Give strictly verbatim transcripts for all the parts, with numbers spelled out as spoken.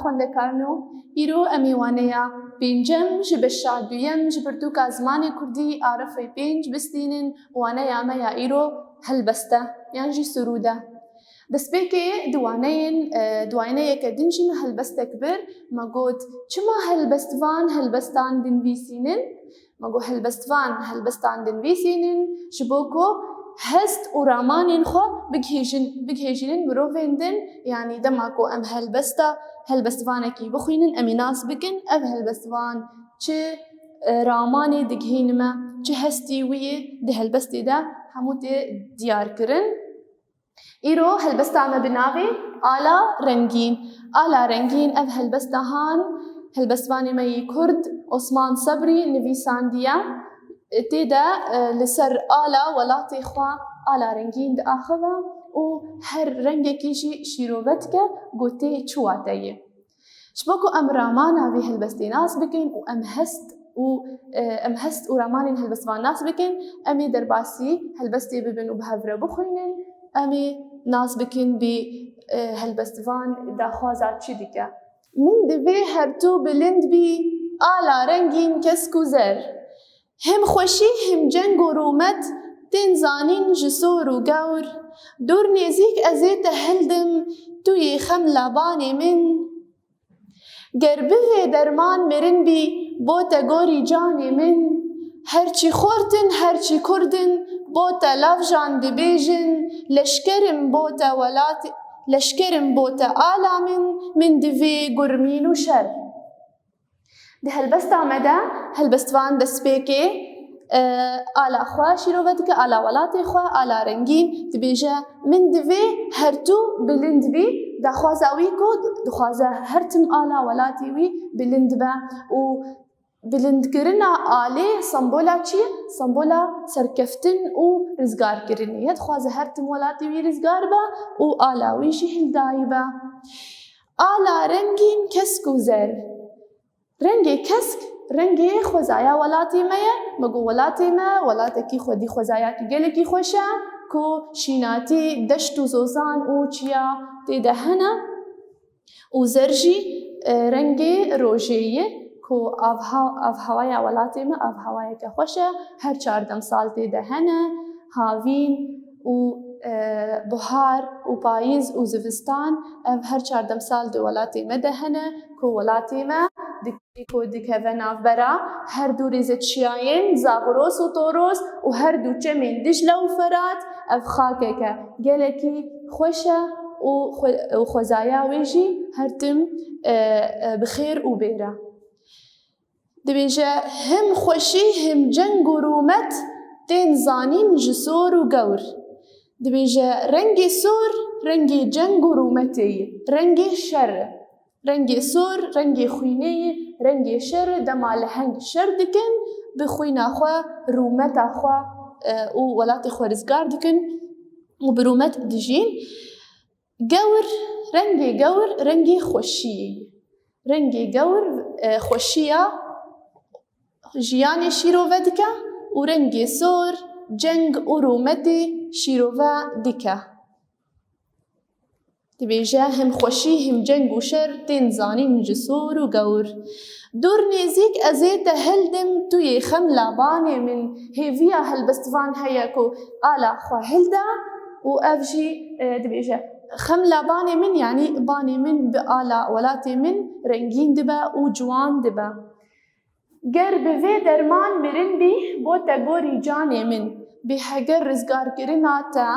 Xwendekarno, îro em ê waneya pêncem ji beşa duyem ji pirtûka zimanê kurdî Arifê pênc bistînin. Waneya me ya îro helbeste yan jî sirûd e. Destpêkê di waneyên, e, di waneyeke din jî me helbestek bir. Me got, çima helbestvan helbestan dinivîsînin? Me got, helbestvan helbestan dinivîsînin, ji bo ku hest û ramanên xwe bigihêjin, bigihêjînin mirovên din. Yanî dema ku em helbesta, helbestvanekî bixwînin, em ê nas bikin, ev helbestvan çi, e, ramanê digihîne me, çi hestî wî yê di helbestê de hemû tê diyar kirin. Îro helbesta me bi navê Ala Rengîn. Ala Rengîn ev helbesta han helbestvanê me yî kurd Osman Sebrî nivîsandiye. Tê de, e, li ser ala welatê xwe ala rengîn diaxive û her rengekî jî şîrove dike ku tê çi wateyê. Ji bo ku em ramana vî helbestê nas bikin û em hest û, e, em hest û ramanên helbestvan nas bikin, em ê derbasî helbestê bibin û bi hev re bixwînin. Em ê nas bikin bî, e, helbestvan daxwaza çi dike. Min divê her tu bilind bî, ala rengîn kesk û zer. Him xweşî, him ceng û rûmet, tên zanîn ji sor û gewr. Dûr nêzîk ez ê te hildim, tu yê xem labanê min. Ger bivê derman mirin bî, bo te gorî canê min. Her çî xort in, her çî kurd in, bo te lavjan dibêjin. Leşker im bo te welat, leşker im bo te ala min, min divê gurmîn û şer. Di helbesta me de helbestvan destpêkê, e, ala xwe şîrove dike, ala welatê xwe, ala rengîn dibêje, min divê her tu bilind bî, daxwaza wî ku dixwaze her tim ala welatê wî bilind be û bilindkirina alê sembola çi ye? Sembola serkeftin û rizgarkirinê ye. Dixwaze her tim welatê wî rizgar be û ala wî jî hildayî be. Ala rengîn kesk û zer. Rengê kesk, rengê xwezaya welatê me ye. Me got welatê me, welatekî xwedî xwezayakî gelekî xweş e, ku şînatî, deşt û zozan û çiya tê de hene. Û zer jî, e, rengê rojê ye, ku avha-, avhewaya welatê me avhewayeke xweş e. Her çar demsal tê de hene, havîn û, e, buhar û payîz û zivistan, ev her çar demsal di welatê me de hene, ku welatê me di Ku dikeve navbera her du rêzeçiyayên Zaxros û Toros û her du çemên Dicle û Ferat, ev xakeke gelekî xweş e û xwe-, û xwezaya wê jî her tim, e, e, bi xêr û bêr e. Dibêje, him xweşî, him ceng û rûmet tên zanîn ji sor û gewr. Dibêje, rengê sor, rengê ceng û rûmetê ye, rengê şer e. Rengê sor, rengê xwînê ye, rengê şer e, dema leheng şer dikin, bi xwîna xwe, rûmeta xwe, e, û welatê xwe rizgar dikin û bi rûmet dijîn. Gewr, rengê gewr, rengê xweşiyê ye. Rengê gewr, e, xweşiya jiyanê şîrove dike û rengê sor, ceng û rûmetê şîrove dike. Dibêje, him xweşî, him ceng û şer tên zanîn ji sor û gewr. Dûr nêzîk ez ê te hildim, tu yê xem labanê min. Hêviya helbestvan heye ku ala xwe hilde û ev jî, e, dibêje, xem labanê min, yanî banê min bi ala welatê min rengîn dibe û ciwan dibe. Ger bi vê derman mirin bî, bo te gorî canê min. Bê heger rizgarkirina te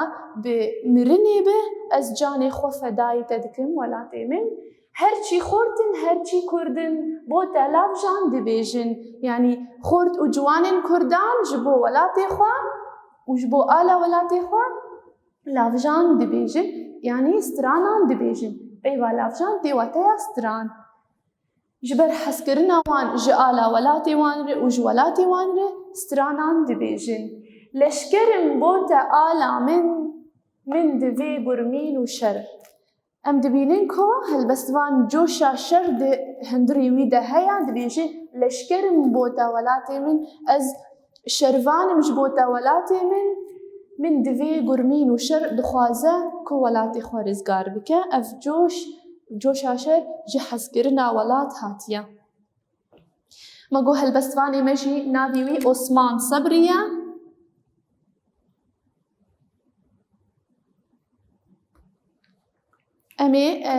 bi mirinê be, ez canê xwe fedayî te dikim welatê min. Her çî xort in, her çî kurd in, bo te lavjan dibêjin. Yanî xort û ciwanên kurdan ji bo welatê xwe û ji bo ala welatê xwe lavjan dibêjin, yanî stranan dibêjin. Peyva lavjan tê wateya stran. Ji ber hezkirina wan ji ala welatê wan re û ji welatê wan re stranan dibêjin. Leşker im bo te ala min, min divê gurmîn û şer. Em dibînin ku helbestvan coşa şer di hundirê wî de heye, dibêje, leşker im bo te welatê min, ez şervan im ji bo te welatê min, min divê gurmîn û şer dixwaze ku welatê xwe rizgar bike. Ev coş Coşa şer ji hezkirina welat hatiye. Me got helbestvanê me jî navê wî Osman Sebrî ye. Em ê, e,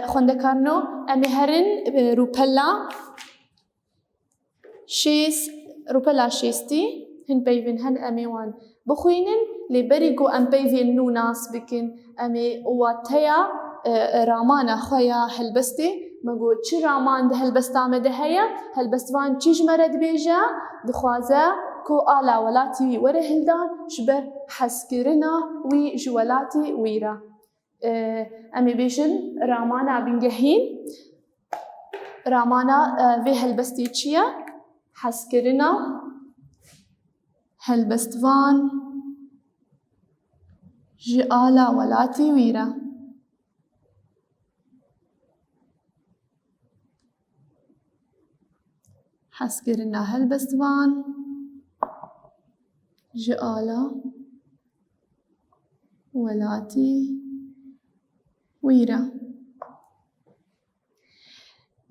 xwendekarino, em ê herin, e, rûpela şêst, rûpela şêstî, hin peyvên hen em ê wan bixwînin, lê berî ku em peyvên nû nas bikin, em ê wateya, e, e, ramana xwe ya helbestê, me got çi raman di helbesta me de heye, helbestvan çi ji me re dibêje, dixwaze ku ala welatî wî were hildan ji ber hezkirina wî ji welatê wî re. E, em ê bêjin ramana bingehîn. Ramana, e, vê helbestê çi ye? Hezkirina helbestvan ji ala welatî wî re. Hezkirina helbestvan ji ala welatî wî re.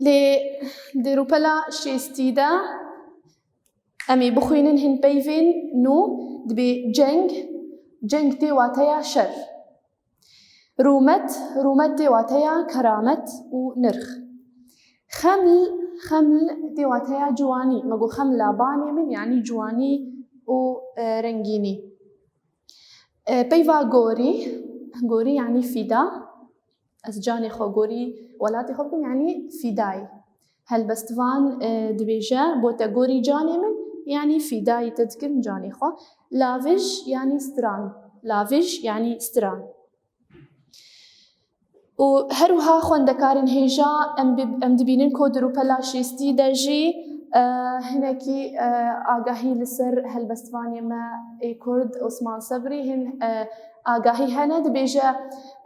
Lê di rûpela şêstî de em ê bixwînin hin peyvên nû, dibê ceng, ceng tê wateya şer. Rûmet, rûmet tê wateya keramet û nirx. Xeml, xeml tê wateya ciwanî. Me got xemla banê min, yanî ciwanî û, e, rengînî. E, peyva gorî, gorî yanî fîda. Ez canê xwe gorî welatê xwe bikim, yanî fîdayî. Helbestvan, e, dibêje, bo te gorî canê min, yanî fîdayî te dikim canê xwe. Lavij yanî stran. Lavij yanî stran. Û her wiha xwendekarên hêja em bi-, em dibînin ku di rûpela şêstî de jî, e, hinekî, e, agahî li ser helbestvanê me ê Kurd Osman Sebrî hin, e, agahî hene. Dibêje,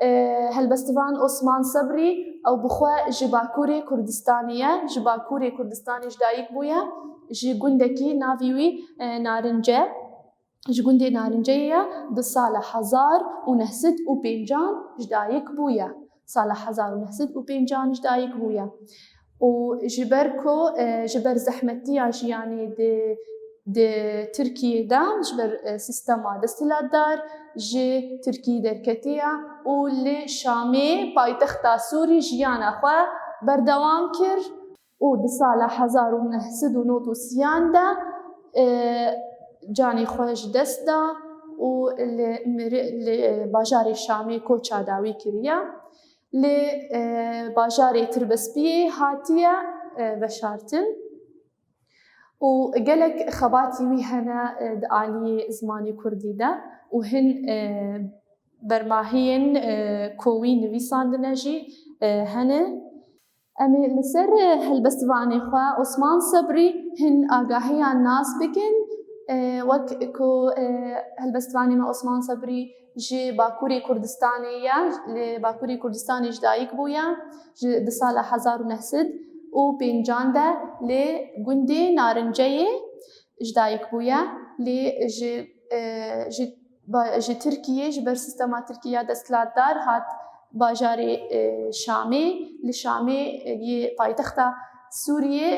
e, helbestvan Osman Sebrî ew bi xwe ji Bakurê Kurdistanê ye, ji Bakurê Kurdistanê ji dayik bûye, ji gundekî navî wî, e, Narince. Ji gundê Narinceyê ye, di sala hezar û neh sed û pêncan ji dayik bûye. Sala hezar û neh sed û pêncan ji dayik bûye. Û ji ber ku, e, ji ber zehmetiya jiyanê di, di Tirkiyê de, ji ber, e, sîstema desthilatdar ji Tirkiyê derketiye û li Şamê, paytexta Sûrî, jiyana xwe berdewam kir. Û di sala hezar û neh sed û nod û sêyan de, e, canê xwe ji dest da û li miri-, li bajarê Şamê koça dawî kiriye. Li, e, bajarê Tirbespiyê hatiye, e, veşartin. Û gelek xebatî wî hene, e, di aliyê zimanê kurdî de û hin, e, bermahiyên, e, ku wî nivîsandine jî, e, hene. Em ê li ser, e, helbestvanê xwe Osman Sebrî hin agahiyan nas bikin. E, wek ku, e, helbestvanê me Osman Sebrî ji Bakurê Kurdistanê ye, li Bakurê Kurdistanê ji dayik bûye, ji, di sala hezar û neh sed û pêncan de li gundê Narinceyê ji dayik bûye, lê ji, e, ji ba-, ji Tirkiyê, ji ber sîstema Tirkiyê ya desthilatdar hat bajarê, e, Şamê. Li Şamê, e, yê paytexta Sûriyê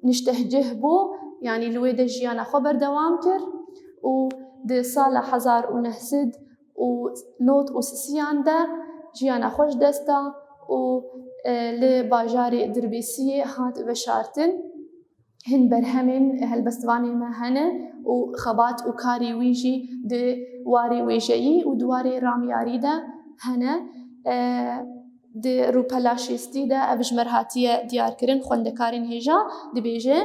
niştehcih bû, yanî li wê de jiyana xwe berdewam kir û di sala hezar û neh sed û nod û sisiyan de jiyana xwe ji dest da û, e, li bajarê Dirbêsiyê hat veşartin. Hin berhemên helbestvanê me hene û xebat û karê wî jî di warê wêjeyî û di warê ramyarî de hene. E, di rûpela şêstî de ev ji me re hatiye diyarkirin, xwendekarên hêja dibêje,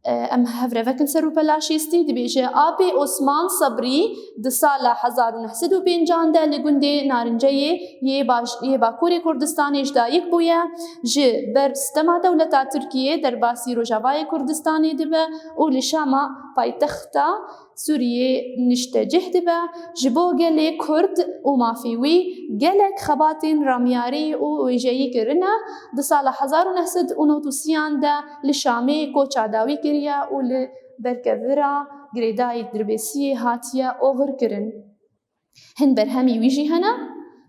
e, em hev re vekin ser rûpela şêstî, dibêje, Apê Osman Sebrî di sala hezar û neh sed û pêncan de li gundê Narinceyê yê baş-, yê Bakurê Kurdistanê ji dayik bûye, ji ber sîstema dewleta Tirkiyê derbasî Rojavayê Kurdistanê dibe û li Şama paytexta Sûriyê niştecih dibe. Ji bo gelê Kurd û mafê wî gelek xebatên ramyarî û wêjeyî kirine. Di sala hezar û neh sed û nod û sêyan de li Şamê koça dawî kiriye û li berkevira girêdayî Dirbêsiyê hatiye oxirkirin. Hin berhemî wî jî hene.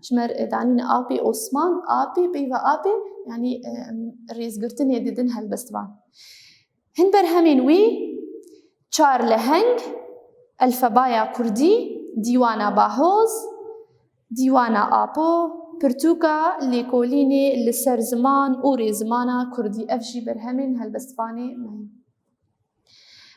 Ji me re danîne apê Osman, apê, peyva apê, yanî, e, em rêzgirtinê didin helbestvan. Hin berhemên wî: Çar Leheng, Elfebaya Kurdî, Dîwana Bahoz, Dîwana Apo, Pirtûka Lêkolînê li ser Ziman û Rêzimana Kurdî. Ev jî berhemên helbestvanê me ye.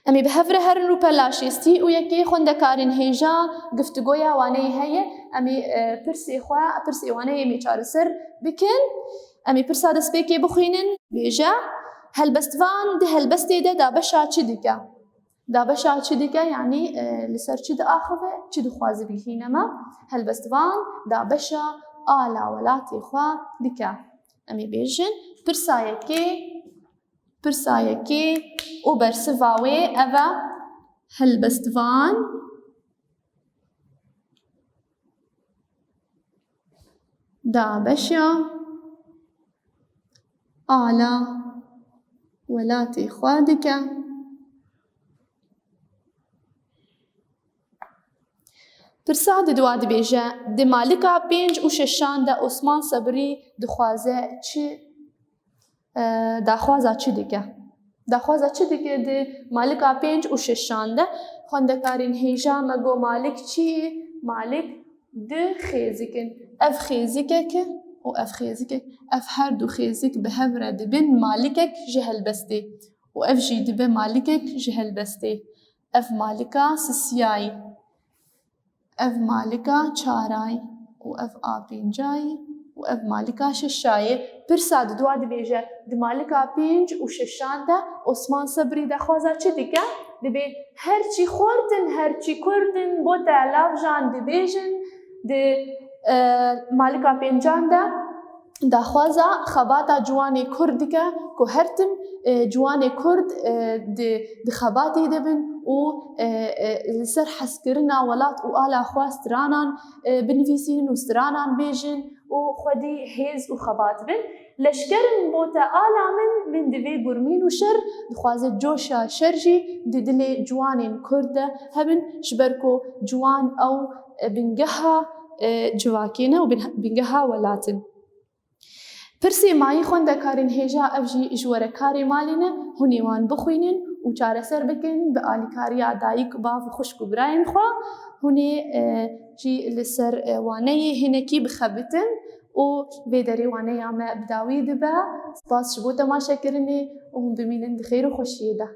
Em ê bi hev re herin rûpela şêstî û yekê. Xwendekarên hêja, giftigoya waneyê heye. Em ê, e, pirsê xwe, pirsê waneyê em ê çareser bikin. Em ê pirsa destpêkê bixwînin. Bêje, helbestvan di helbestê de dabeşa çi dike? Dabeşa çi dike? Yanî, e, li ser çi diaxive, çi dixwaze bigihîne me? Helbestvan dabeşa ala welatê xwe dike. Em ê bêjin, pirsa yekê, pirsa yekê û bersiva wê ev e: helbestvan dabeşa ala welatê xwe dike. Pirsa diduwa dibêje, di malika pênc û şeşan de Osman Sebrî dixwaze çi, e, daxwaza çi dike? Daxwaza çi dike di malika pênc û şeşan de? Xwendekarên hêja me got malik çi ye? Malik du xêzik in. Ev xêzikek e û ev xêzikek. Ev her du xêzik bi hev re dibin malikek ji helbestê û ev jî dibe malikek ji helbestê. Ev malika sisiyayî, ev malika çarayî û ev a pêncayî û ev malika şeşayê. Pirsa diduwa dibêje, di malika pênc û şeşan de Osman Sebrî daxwaza çi dike? Dibê her çî xort in, her çî kurd in, bo te lavjan dibêjin, di, e, malika pêncan de daxwaza xebata ciwanê kurd dike ku her tim, e, ciwanê kurd, e, di, di xebatê de bin û, e, e, li ser hezkirina welat û ala xwe stranan, e, binivîsînin û stranan bêjin û xwedî hêz û xebat bin. Leşker in bo te ala min, min divê gurmîn û şer, dixwaze coşa şer jî di dilê ciwanên kurd de hebin, ji ber ku ciwan ew, e, bingeha, e, civakê ne û bin-, bingeha welat in. Pirsê mayî xwendekarên hêja, ev jî ji we re karê malê ne, hûn ê wan bixwînin û çareser bikin bi alîkariya dayik, bav û xwişk û birayên xwe. Hûn ê, e, jî li ser, e, waneyê hinekî bixebitin û vê derê waneya me bi dawî dibe. Spas ji bo temaşekirinê û hûn bimînin di xêr û xweşiyê de.